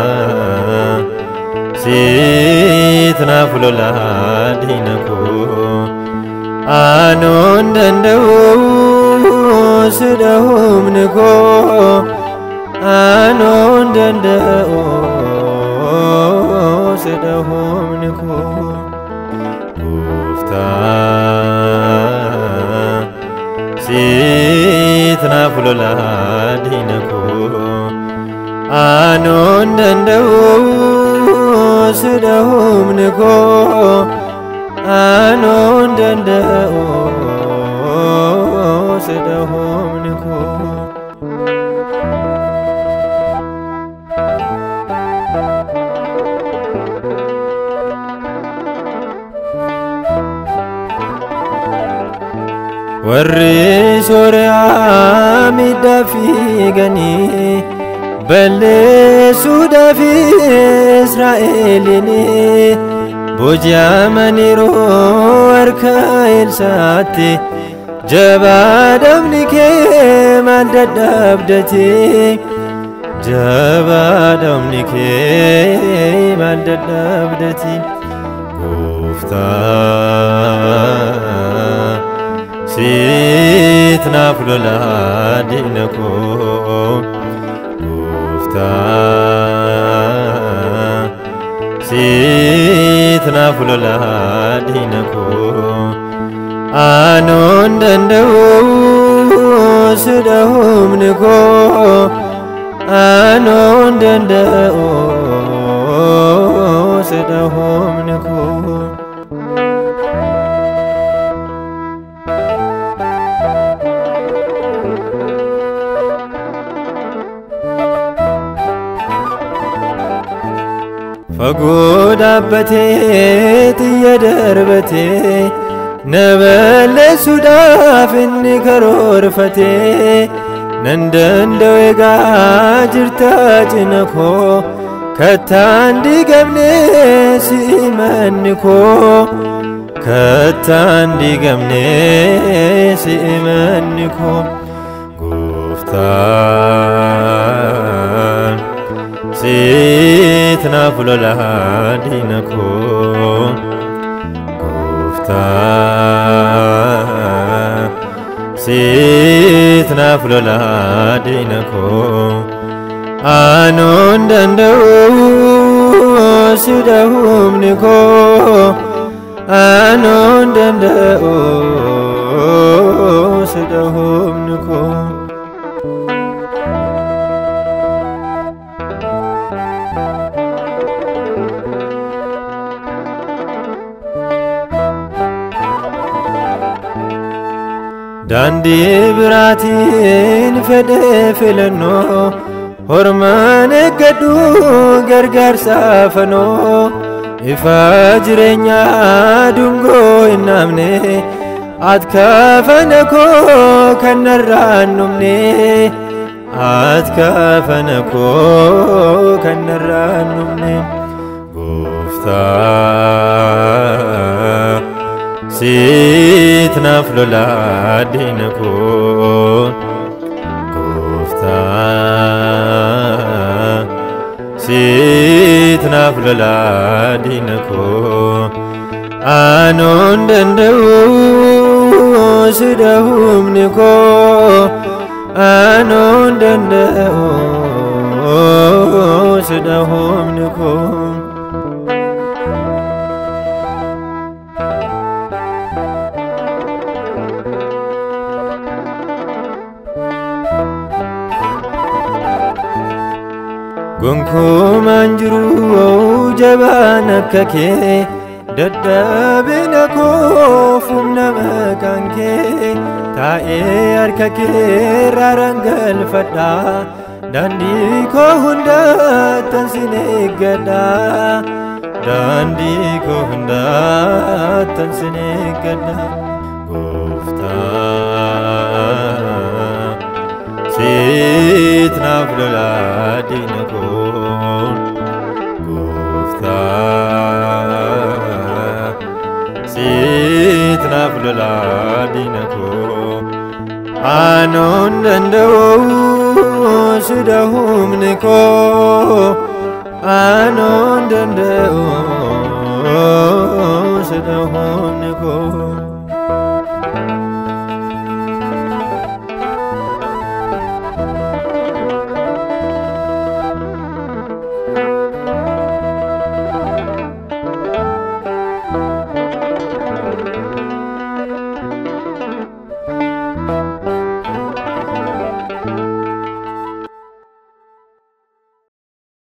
Gooftaa siit naaf lolaa diina koo Anoon danda'u sidha humni koo Anoon danda'u sidha humni koo Gooftaa siit naaf lolaa diina koo Anoon danda'u sidha humni koo Anoon danda'u sidha humni koo. Warri Sooriyaa miidhaa fiiganii balleessuudhaaf Israa'eliin booji'amaniiru harka Elsaatti jabaadhamni kee maal dadhabdati jabaadhamni kee maal dadhabdati Gooftaa siit naaf lolaa diina koo Gooftaa siit naaf lolaa diina koo Anoon danda'u sidha humni koo Anoon danda'u sidha humni koo. Fagoo dhaabbatee xiyya darbatee na balleessuudhaaf inni karoorfatee nan danda'u egaa jirta cina koo kattaan diigamne si'imanni koo kattaan diigamne si'imanni koo Gooftaan siit naaf lolaa diina koo Gooftaa siit naaf lolaa diina koo Anoon danda'u sidha humni koo Anoon danda'u sidha humni koo. Daandii biraatiin fedhee filannoo hormaan eeggadhu gargaarsa fanoo ifa jireenyaa dungoo hin dhaamne ati kafana koo kan narraa hin dhumne ati kafana koo kan narraa hin dhumne Gooftaa siit naaf lolaa diina koo Gooftaa siit naaf lolaa diina koo Anoon danda'u sidha humni koo Anoon danda'u sidha humni koo. Gonkumaan jiru jabaan akka kee dadhabina koof humna maqaan kee taa'ee harka kee raaraan galfadha daandii koo hundattan sin eeggadha daandii koo hundattan sin eeggadha Gooftaa siit naaf lolaa diina koo Gooftaa siit naaf lolaa diina koo Anoon danda'u Sida humni koo, anoon danda'u, sida humni koo.